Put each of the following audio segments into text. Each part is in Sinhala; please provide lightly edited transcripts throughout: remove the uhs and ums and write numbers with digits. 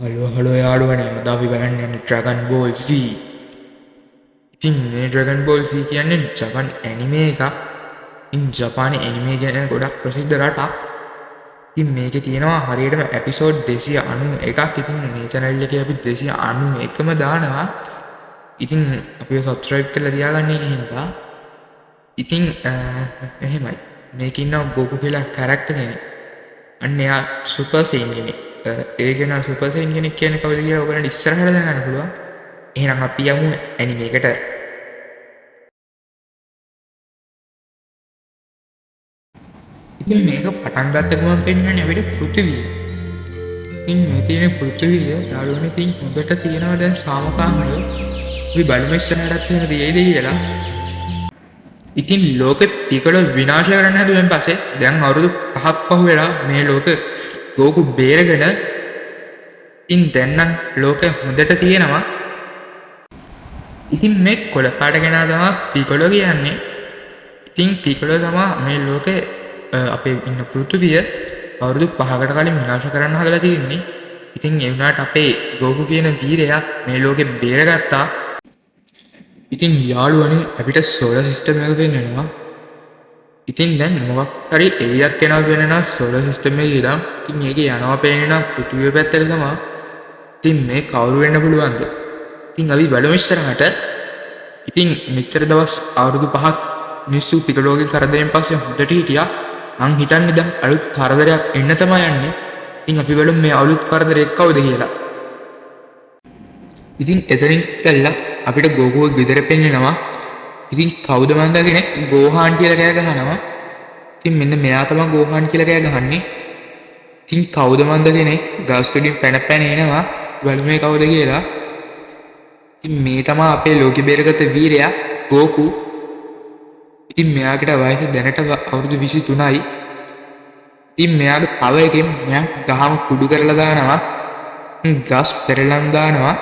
හලෝ හලෝ යාළුවනේ, අද අපි බලන්න යන්නේ Dragon Ball Z. ඉතින් මේ Dragon Ball Z කියන්නේ ජපන් ඇනිමේ එකක්. ඉතින් ජපානයේ ඇනිමේ ගැන ගොඩක් ප්‍රසිද්ධ රටක්. ඉතින් මේකේ තියෙනවා හරියටම එපිසෝඩ් 291ක්. ඉතින් මේ channel එකේ අපි 291ම දානවා. ඉතින් අපිව subscribe කරලා තියාගන්න ඒක හින්දා. ඉතින් එහෙමයි. මේකේ ඉන්නවා ගෝකු කියලා කැරක්ටර් කෙනෙක්. අන්න එයා සුපර් සේන් කෙනෙක්. ඒ ගැන සුපර් සේන් කෙනෙක් කියන්නේ කවුද කියලා ඔයගොල්ලන්ට ඉස්සරහට දැනගන්න පුළුවන්. එහෙනම් අපි යමු ඇනිමේ එකට. ඉතින් මේක පටන් ගත්ත ගමන් පෙන්වන්නේ අපිට පෘථිවිය. ඉතින් මේ තියෙන පෘථිවිය යාළුවනේ, ඉතින් හොඳට තියෙනවා දැන් සාමකාමීව. අපි බලමු ඉස්සරහටත් එහෙම තියෙයිද කියලා. ඉතින් ලෝකෙ පිකලෝ විනාශ කරන්න හැදුවෙන් පස්සේ දැන් අවුරුදු 5ක් පහු වෙලා මේ ලෝකෙ ගෝකු බේරගෙන ඉතින් දැන් නම් ලෝකෙ හොඳට තියෙනවා. ඉතින් මේ කොළ පාට කෙනා තමයි පිකොලෝ කියන්නේ. ඉතින් පිකොලෝ තමයි මේ ලෝකෙ අපේ ඉන්න පෘථිවිය අවුරුදු 5කට කලින් විනාශ කරන්න හදලා තියෙන්නේ. ඉතින් ඒ වුණාට අපේ ගෝකු කියන වීරයා මේ ලෝකෙ බේරගත්තා. ඉතින් යාළුවනේ, අපිට සෝලර් සිස්ටම් එක පෙන්නනවා. ඉතින් දැන් මොකක් හරි එළියක් එනවා පෙන්නනවා සෝලර් සිස්ටම් එකේ ඉඳන්. ඉතින් ඒකේ යනවා පේනවා පෘථිවිය පැත්තට තමයි. ඉතින් මේ කවුරු වෙන්න පුළුවන්ද? ඉතින් අපි බලමු ඉස්සරහට. ඉතින් මෙච්චර දවස් අවුරුදු 5ක් මිනිස්සු පිකලෝගෙන් කරදරෙන් පස්සේ හොඳට හිටියා. මං හිතන්නේ දැන් අලුත් කරදරයක් එන්න තමයි යන්නේ. ඉතින් අපි බලමු මේ අලුත් කරදරේ කවුද කියලා. ඉතින් එතනින් කළා අපිට ගෝකුගේ ගෙදර පෙන්නනවා. ඉතින් කවුද මන්ද කෙනෙක් ගෝහාන් කියලා කෑ ගහනවා. ඉතින් මෙන්න මෙයා තමයි ගෝහාන් කියලා කෑ ගහන්නේ. ඉතින් කවුද මන්ද කෙනෙක් ගස් වලින් පැන පැන එනවා. බලමු මේ කවුද කියලා. ඉතින් මේ තමයි අපේ ලෝකෙ බේරගත්ත වීරයා ගෝකු. ඉතින් මෙයාකට වයස දැනට අවුරුදු 23යි. ඉතින් මෙයාගේ පව එකෙන් මෙයා ගහම කුඩු කරලා දානවා. ගස් පෙරලන් දානවා.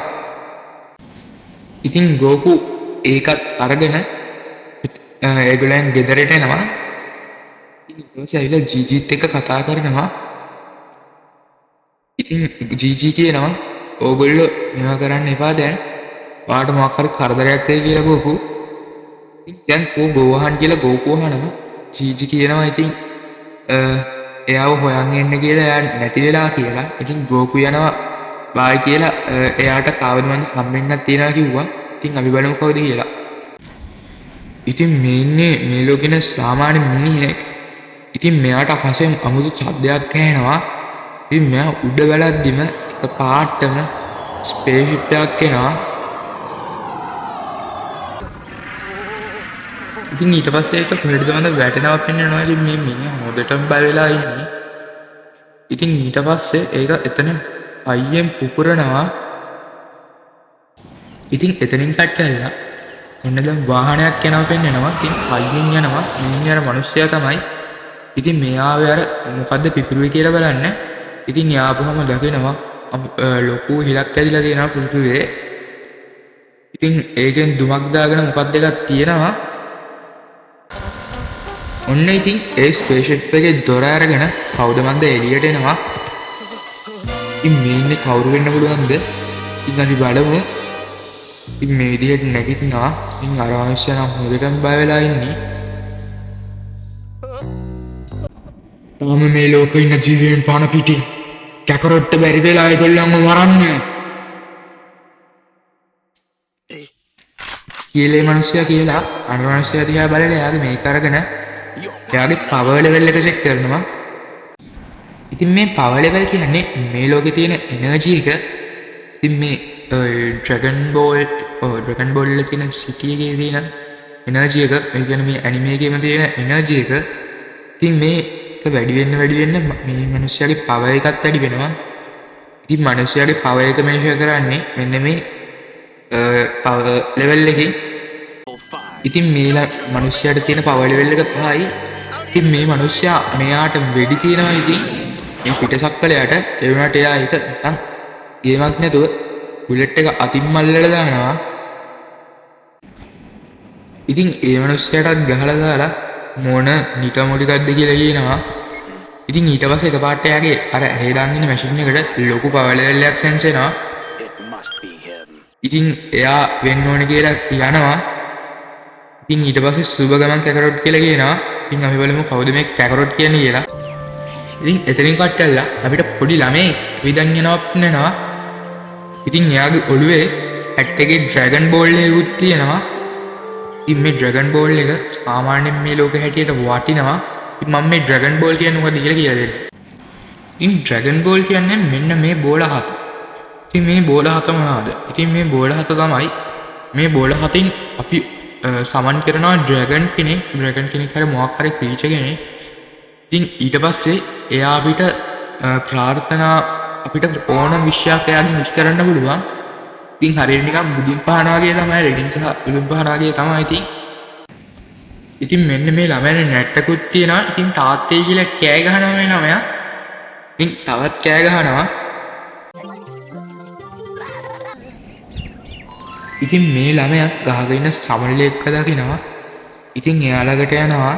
ඉතින් ගෝකු ඒකත් අරගෙන ඒගොල්ලන් ගෙදරට එනවා. ඉතින් ඊට පස්සේ ඇවිල්ලා ජීජීත් එක්ක කතා කරනවා. ඉතින් ජීජී කියනවා ඕගොල්ලෝ මේවා කරන්න එපා දැන්. ඔයාට මොකක් හරි කරදරයක් වෙයි කියලා ගෝකු. ඉතින් දැන් කෝ ගෝහන් කියලා ගෝකු අහනවා. ජීජී කියනවා ඉතින් එයාව හොයන් එන්න කියලා, එයා නැති වෙලා කියලා. ඉතින් ගෝකු යනවා බායි කියලා, එයාට කාවද මන්ද හම්බෙන්නක් තියනවා කිව්වා. ඉතින් අපි බලමු කවුද කියලා. ඉතින් මේ ඉන්නේ මේ ලෝකෙන සාමාන්‍ය මිනිහෙක්. ඉතින් මෙයාට අහසෙන් අමුතු ශබ්දයක් ඇහෙනවා. ඉතින් මෙයා උඩ බලද්දිම එක පාටම ස්පේස්ෂිප් එකක් එනවා. ඉතින් ඊට පස්සේ ඒක කොහෙටද මන්ද වැටෙනවා පෙන්නනවා. ඉතින් මේ මිනිහා හොඳටම බය වෙලා ඉන්නේ. ඉතින් ඊට පස්සේ ඒක එතන හයියෙන් පුපුරනවා. ඉතින් එතනින් කට් කළා ඔන්න දැන් වාහනයක් යනවා පෙන්නනවා. ඉතින් හයියෙන් යනවා. මේ ඉන්නේ අර මිනිස්සයා තමයි. ඉතින් මෙයාව අර මොකද්ද පිපිරුවේ කියලා බලන්න. ඉතින් යාපුවම දකිනවා ලොකු හිලක් ඇදිලා තියෙනවා පෘථුවේ. ඉතින් ඒකෙන් දුමක් දාගෙන මොකක්ද එකක් තියෙනවා. ඔන්න ඉතින් ඒ ස්පේස්ෂිප් එකේ දොර අරගෙන කවුද මන්ද එළියට එනවා. ඉතින් මේ ඉන්නේ කවුරු වෙන්න පුළුවන්ද? ඉතින් අපි බලමු. ඉතින් මේ විදිහට නැගිටිනවා. ඉතින් අර මනුස්සයා නම් හොඳටම බය වෙලා ඉන්නේ. තාම මේ ලෝකෙ ඉන්න ජීවීන් පණ පිටින් කැකරොට්ට බැරි වෙලා ඒගොල්ලන්ව මරන්න කියලා ඒ මනුස්සයා කියලා අර මනුස්සයා දිහා බලලා එයාගේ මේක අරගෙන එයාගේ පවර් ලෙවල් එක චෙක් කරනවා. ඉතින් මේ පවර් ලෙවල් කියන්නේ මේ ලෝකේ තියෙන එනර්ජි එක. ඉතින් මේ ඩ්‍රැගන් බෝල්, ඔව් ඩ්‍රැගන් බෝල් වල තියෙන සිටි එකේ තියෙන එනර්ජි එක, ඒ කියන්නේ මේ ඇනිමේ එකේම තියෙන එනර්ජි එක. ඉතින් මේක වැඩි වෙන්න වැඩි වෙන්න මේ මනුස්සයාගේ පවර් එකත් වැඩි වෙනවා. ඉතින් මනුස්සයාගේ පවර් එක මෙෂර් කරන්නේ මෙන්න මේ පවර් ලෙවල් එකෙන්. ඉතින් මේ මනුස්සයාට තියෙන පවර් ලෙවල් එක 5යි. ඉතින් මේ මනුස්සයා මෙයාට වෙඩි තියනවා ඉතින් මේ පිටසක්කලයට. ඒ වුණාට එයා ඒක නිකන් ගේමක් නැතුව බුලට් එක අතින්ම අල්ලලා දානවා. ඉතින් ඒ මනුස්සයාටත් ගහලා දාලා මොන නිකමුඩිකක්ද කියලා කියනවා. ඉතින් ඊට පස්සේ එකපාරට එයාගේ අර ඇහි දාන් ඉන්න මැෂින් එකට ලොකු පවර් ලෙවල් එකක් සෙන්ස් වෙනවා. ඉතින් එයා වෙන්න ඕනේ කියලා යනවා. ඉතින් ඊට පස්සේ සුබ ගමන් කැකරොට් කියලා කියනවා. ඉතින් අපි බලමු කවුද මේ කැකරොට් කියන්නේ කියලා. ඉතින් එතනින් කට් කළා අපිට පොඩි ළමයෙක් විදන් යනවා පෙන්නනවා. ඉතින් එයාගේ ඔළුවේ හැට් එකේ ඩ්‍රැගන් බෝල් එකකුත් තියෙනවා. ඉතින් මේ ඩ්‍රැගන් බෝල් එක සාමාන්‍යයෙන් මේ ලෝකෙ හැටියට වටිනවා. ඉතින් මම මේ ඩ්‍රැගන් බෝල් කියන්නේ මොකද්ද කියලා කියලා දෙන්නම්. ඉතින් ඩ්‍රැගන් බෝල් කියන්නේ මෙන්න මේ බෝල හත. ඉතින් මේ බෝල හත මොනවාද? ඉතින් මේ බෝල හත තමයි මේ බෝල හතින් අපි සමන් කරනවා ඩ්‍රැගන් කෙනෙක්, ඩ්‍රැගන් කෙනෙක් හරි මොකක් හරි ක්‍රීචර් කෙනෙක්. ඉතින් ඊට පස්සේ එයා අපිට ප්‍රාර්ථනා අපිට ඕන විෂයක් එයාගෙන් ඉෂ්ට කරන්න පුළුවන්. ඉතින් හරියට නිකන් බුදුන් පහන වගේ තමයි, රෙඩින් සහ බුදුන් පහන වගේ තමයි. ඉතින් මෙන්න මේ ළමයාට නැට්ටකුත් තියෙනවා. ඉතින් තාත්තේ කියලා කෑ ගහනවා මේ ළමයා. ඉතින් තවත් කෑ ගහනවා. ඉතින් මේ ළමයා ගහගෙන ඉන්න සමනලෙක්ව දකිනවා. ඉතින් එයා ළඟට යනවා.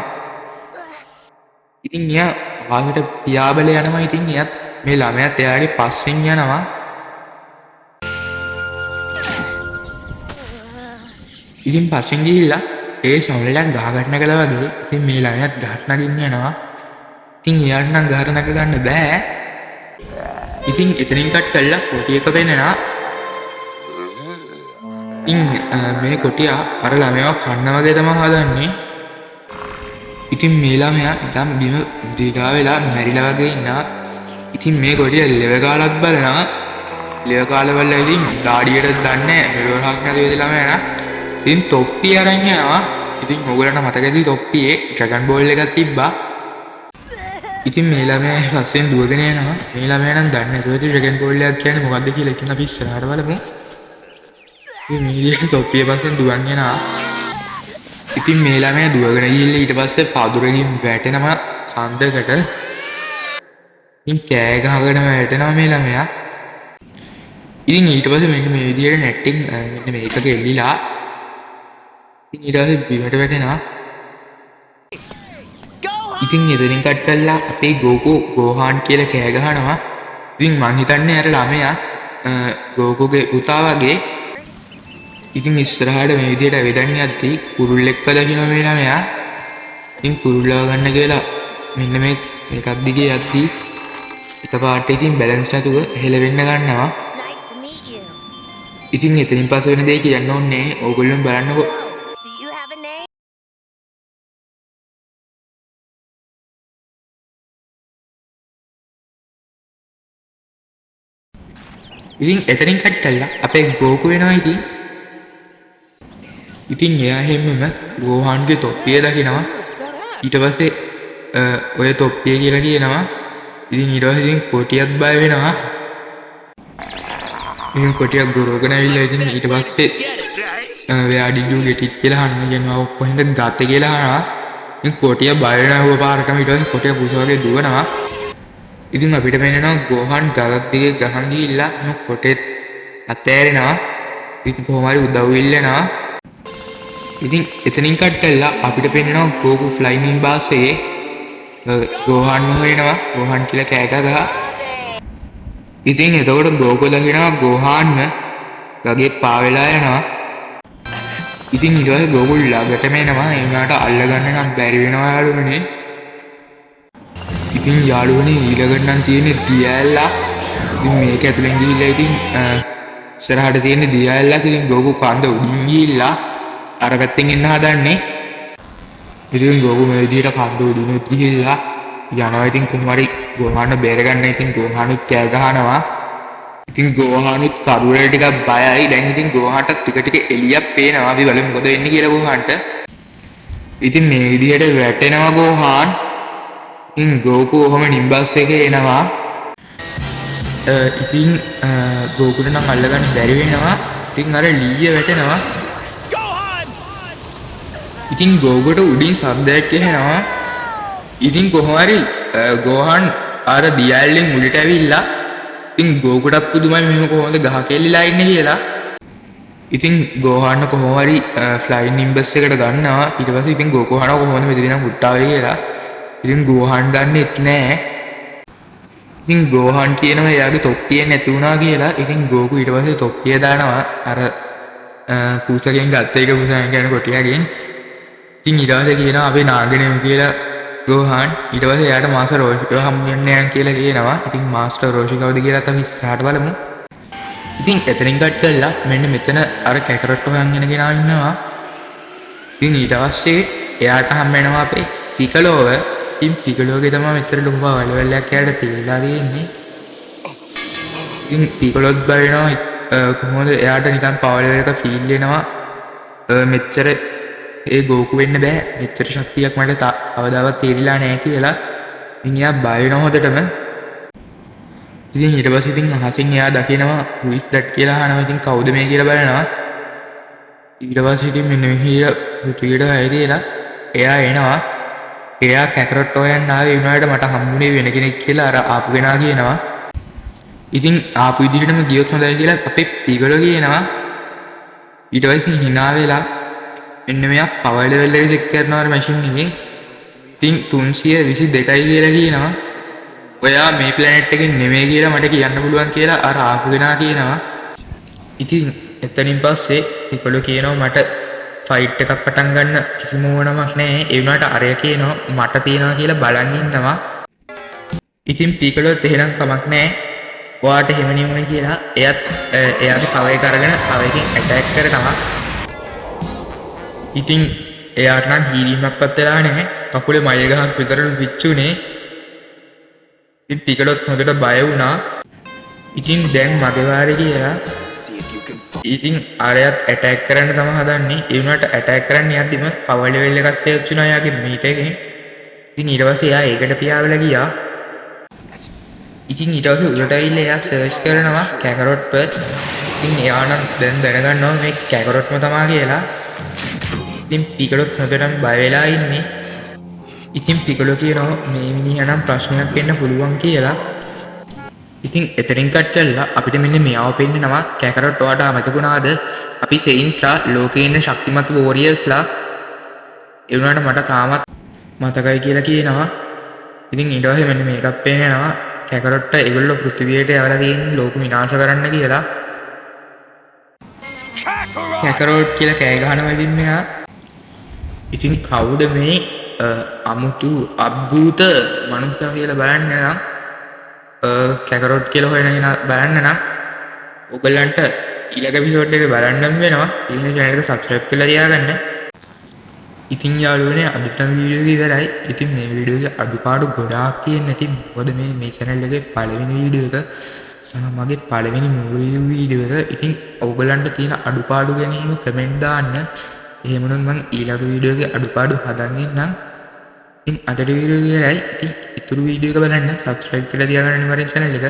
ඉතින් එයා ආවට පියාඹල යනවා. ඉතින් එයාත් මේ ළමයාත් එයාගේ පස්සෙන් යනවා. ඉතින් පස්සෙන් ගිහිල්ලා ඒ සමනලෙක් ගහ ගන්න කළා වගේ ඉතින් මේ ළමයාත් ගහට නගින්න යනවා. ඉතින් එයාට නම් ගහට නග ගන්න බෑ. ඉතින් එතනින් කට් කළා කොටි එක පෙන්නනවා. ඉතින් මේ කොටියා අර ළමයාව කන්න වගේ තමයි හදන්නේ. ඉතින් මේ ළමයා නිකන් බිම දිගා වෙලා මැරිලා වගේ ඉන්නවා. ඉතින් මේ කොටියා ලෙව කාලත් බලනවා. ලෙව කාලා බලලා ඉතින් දාඩියට දන්නේ නැහැ. මෙලොවහක් නැති වෙද ළමයා නා. ඉතින් තොප්පිය අරන් යනවා. ඉතින් ඔයගොල්ලන්ට මතක ඇති තොප්පියේ ඩ්‍රැගන් බෝල් එකක් තිබ්බා. ඉතින් මේ ළමයා පස්සෙන් දුවගෙන යනවා. මේ ළමයා නම් දන්නේ නැතුව ඇති ඩ්‍රැගන් බෝල් එකක් කියන්නේ මොකද්ද කියලා. ඉතින් අපි ඉස්සරහට බලමු. ඉතින් මේ විදිහට තොප්පිය පස්සෙන් දුවන් යනවා. ඉතින් මේ ළමයා දුවගෙන ගිහිල්ලා ඊට පස්සේ පඳුරකින් වැටෙනවා කන්දකට. ඉතින් කෑ ගහගෙන වැටෙනවා මේ ළමයා. ඉතින් ඊට පස්සේ මෙන්න මේ විදිහට නැට්ටින් මෙන්න මේකක එල්ලිලා ඉතින් ඊට පස්සේ බිමට වැටෙනවා. ඉතින් එතනින් කට් කරලා අපේ ගෝකු ගෝහාන් කියලා කෑ ගහනවා. ඉතින් මං හිතන්නේ අර ළමයා ගෝකුගේ පුතා වගේ. ඉතින් ඉස්සරහට මේ විදිහට ඇවිදන් යද්දී කුරුල්ලෙක්ව දකින්න මේ ළමයා. ඉතින් කුරුල්ලව ගන්න කියලා මෙන්න මේ එකක් දිගේ යද්දී එකපාරට ඉතින් බැලන්ස් නැතුව හෙලවෙන්න ගන්නවා. ඉතින් එතනින් පස්සේ වෙන දේ කියන්න ඕනේ නෑනේ. ඕගොල්ලොම බලන්නකෝ. ඉතින් එතනින් කට් කළා අපේ ගෝකු වෙනවා. ඉතින් එයා හැමම ගෝහාන්ගේ තොප්පිය දකිනවා. ඊට පස්සේ ඔය තොප්පිය කියලා කියනවා. ඉතින් ඊට පස්සේ ඉතින් කොටියත් බය වෙනවා. ඉතින් කොටියක් ගොරවගෙන ඇවිල්ලා ඉතින් ඊට පස්සේ where did you get it කියලා අහනවා. කියනවා ඔව් කොහෙන්ද ගත්තේ කියලා අහනවා. ඉතින් කොටිය බය වෙනවා ඌව පාරකම. ඊට පස්සේ කොටිය පුස වගේ දුවනවා. ඉතින් අපිට පේනවා ගෝහන් ගගක් දිගේ ගහන් ගිහිල්ලා එහෙම කොටෙත් අතෑරෙනවා. ඉතින් කොහොම හරි උදව් ඉල්ලනවා. ඉතින් එතනින් කට් කළා අපිට පේනවා ගෝකු ෆ්ලයින් ඉන් බාස් එකේ ගෝහන් හොයනවා. ගෝහන් කියලා කෑ ගහ. ඉතින් එතකොට ගෝකු දකිනවා ගෝහාන්ව ගගේ පා වෙලා යනවා. ඉතින් ඊට පස්සේ ගෝකු ළඟටම එනවා. ඒ වුණාට අල්ලගන්න නම් බැරි වෙනවා යාළුවනේ. ඉතින් යාළුවනේ ඊළඟට නම් තියෙන්නේ දියැලක්. ඉතින් මේක ඇතුලෙන් ගිහිල්ලා ඉතින් ඉස්සරහට තියෙන්නේ දියැලක්. ඉතින් ගෝකු කන්ද උඩින් ගිහිල්ලා අර පැත්තෙන් එන්න හදන්නේ. ඉතින් ගෝකු මේ විදිහට කන්ද උඩිනුත් ගිහිල්ලා යනවා. ඉතින් කොහොම හරි ගෝහාන බේරගන්න. ඉතින් ගෝහානුත් කෑ ගහනවා. ඉතින් ගෝහානුත් කරුවල ටිකක් බයයි. දැන් ඉතින් ගෝහාන්ට ටික ටික එළියක් පේනවා. අපි බලමු මොකද වෙන්නේ කියලා ගෝහාන්ට. ඉතින් මේ විදිහට වැටෙනවා ගෝහාන්. ඉතින් ගෝකු ඔහොම නිම්බස් එකේ එනවා. ඉතින් ගෝකුට නම් අල්ලගන්න බැරි වෙනවා. ඉතින් අර ලීය වැටෙනවා. ඉතින් ගෝකුට උඩින් ශබ්දයක් ඇහෙනවා. ඉතින් කොහොම හරි ගෝහන් අර දියැලෙන් උඩට ඇවිල්ලා ඉතින් ගෝකුටත් පුදුමයි මෙහෙම කොහොමද ගහ කෙල්ලිලා ඉන්නේ කියලා. ඉතින් ගෝහන්න කොහොම හරි ෆ්ලයින් නිම්බස් එකට ගන්නවා. ඊට පස්සේ ඉතින් ගෝකු අහනවා කොහොමද මෙතන ඉඳන් හුට්ටාවේ කියලා. ඉතින් ගෝහන් දන්නේත් නෑ. ඉතින් ගෝහන් කියනවා එයාගේ තොප්පිය නැති වුණා කියලා. ඉතින් ගෝකු ඊට පස්සේ තොප්පිය දානවා අර පූසගෙන් ගත්ත එක, පූසගෙන් කියන කොටියාගෙන්. ඉතින් ඊට පස්සේ කියනවා අපි නාගනෙමු කියලා ගෝහන්. ඊට පස්සේ එයාට මාස්ටර් රෝෂිව හම්බ වෙන්න යන් කියලා කියනවා. ඉතින් මාස්ටර් රෝෂි කවුද කියලාත් අපි ඉස්සරහට බලමු. ඉතින් එතනින් කට් කරලා මෙන්න මෙතන අර කැකරොට් හොයන් යන කෙනා ඉන්නවා. ඉතින් ඊට පස්සේ එයාට හම්බ වෙනවා අපේ පිකලෝව. ඉතින් පිකලෝගේ තමයි මෙච්චර ලොකු පවර් ලෙවල් එකක් එයාට තියලා තියෙන්නේ. ඉතින් පිකලොත් බලනවා කොහොමද එයාට නිකන් පවර් ලෙවල් එක ෆීල් වෙනවා. මෙච්චර ඒ ගෝකු වෙන්න බෑ, මෙච්චර ශක්තියක් මට කවදාවත් තේරිලා නෑ කියලා. ඉතින් එයා බය වෙනවා හොඳටම. ඉතින් ඊට පස්සේ ඉතින් අහසින් එයා දකිනවා, "Who is that?" කියලා අහනවා. ඉතින් කවුද මේ කියලා බලනවා. ඊට පස්සේ ඉතින් මෙන්න මෙහි පෘථිවියට ඇවිදලා එයා එනවා. එයා කැකරොට් හොයන්න ආවේ වුණාට මට හම්බුනේ වෙන කෙනෙක් කියලා අර ආපු කෙනා කියනවා. ඉතින් ආපු විදිහටම ගියොත් හොඳයි කියලා අපේ පිගලෝ කියනවා. ඊට පස්සේ හිනා වෙලා මෙන්න මෙයා පවර් ලෙවල් එක චෙක් කරනවා අර මැෂින් එකේ. ඉතින් 322යි කියලා කියනවා. ඔයා මේ ප්ලැනට් එකෙන් නෙමෙයි කියලා මට කියන්න පුළුවන් කියලා අර ආපු කෙනා කියනවා. ඉතින් එතනින් පස්සේ පිකොලෝ කියනවා මට ෆයිට් එකක් පටන් ගන්න කිසිම ඕනමක් නැහැ. ඒ වුණාට අරය කියනවා මට තියනවා කියලා බලන් ඉන්නවා. ඉතින් පිකොලොත් එහෙනම් කමක් නැහැ, ඔයාට එහෙම නෙවුනේ කියලා එයත් එයාගේ පවර් එක අරගෙන පවර් එකෙන් ඇටැක් කරනවා. ඉතින් එයාට නම් හීරීමක්වත් වෙලා නැහැ. කකුලේ මයිල් ගහක් විතරලු පිච්චුනේ. ඉතින් පිකලොත් හොඳට බය වුණා. ඉතින් දැන් මගේ වාරේ කියලා See if you can find ඉතින් අරයත් ඇටැක් කරන්න තමයි හදන්නේ. ඒ වුණාට ඇටැක් කරන්න යද්දිම පවර් ලෙවල් එකක් සර්ච් වුණා එයාගේ මීටර් එකෙන්. ඉතින් ඊට පස්සේ එයා ඒකට පියාවලා ගියා. ඉතින් ඊට පස්සේ උඩට ඇවිල්ලා එයා සර්ච් කරනවා කැකරොට්ව. ඉතින් එයා නම් දැන් දැනගන්නවා මේ කැකරොට්ම තමා කියලා. ඉතින් පිකලොත් හොඳටම බය වෙලා ඉන්නේ. ඉතින් පිකලෝ කියනවා මේ මිනිහා නම් ප්‍රශ්නයක් වෙන්න පුළුවන් කියලා. ඉතින් එතනින් කට් කරලා අපිට මෙන්න මෙයාව පෙන්නනවා. කැකරොට්, ඔයාට අමතක වුණාද? අපි සේන්ස්ලා, ලෝකේ ඉන්න ශක්තිමත් වොරියර්ස්ලා. ඒ වුණාට මට තාමත් මතකයි කියලා කියනවා. ඉතින් ඊට පස්සේ මෙන්න මේකක් පේනවා. කැකරොට්ට ඒගොල්ලෝ පෘථිවියට යවලා තියෙන ලෝක විනාශ කරන්න කියලා. කැකරොට් කියලා කෑ ගහනවා ඉතින් මෙයා. ඉතින් කවුද මේ අමුතු අද්භූත මනුස්සයා කියලා බලන්න නම්, කැකරොට් කියලා හොයන කෙනා බලන්න නම් ඔයගොල්ලන්ට ඊළඟ එපිසෝඩ් එක බලන්නම වෙනවා. ඒ නිසා චැනල් එක සබ්ස්ක්‍රයිබ් කරලා තියාගන්න. ඉතින් යාළුවනේ, අදට නම් වීඩියෝ එක ඉවරයි. ඉතින් මේ වීඩියෝ එකේ අඩුපාඩු ගොඩාක් තියෙන ඉතින් මොකද මේ මේ චැනල් එකේ පළවෙනි වීඩියෝ එක සහ මගේ පළවෙනි මූවි රිවිව් වීඩියෝ එක. ඉතින් ඔයගොල්ලන්ට තියෙන අඩුපාඩු ගැන එහෙම කමෙන්ට් දාන්න. එහෙම වුණොත් මං ඊළඟ වීඩියෝ එකේ අඩුපාඩු හදන් ඉන්නම්. ඉතින් අදට වීඩියෝ එක ඉවරයි. ඉතින් ඉතුරු වීඩියෝ එක බලන්න සබ්ස්ක්‍රයිබ් කරලා තියාගන්න අනිවාර්යෙන් චැනල් එක.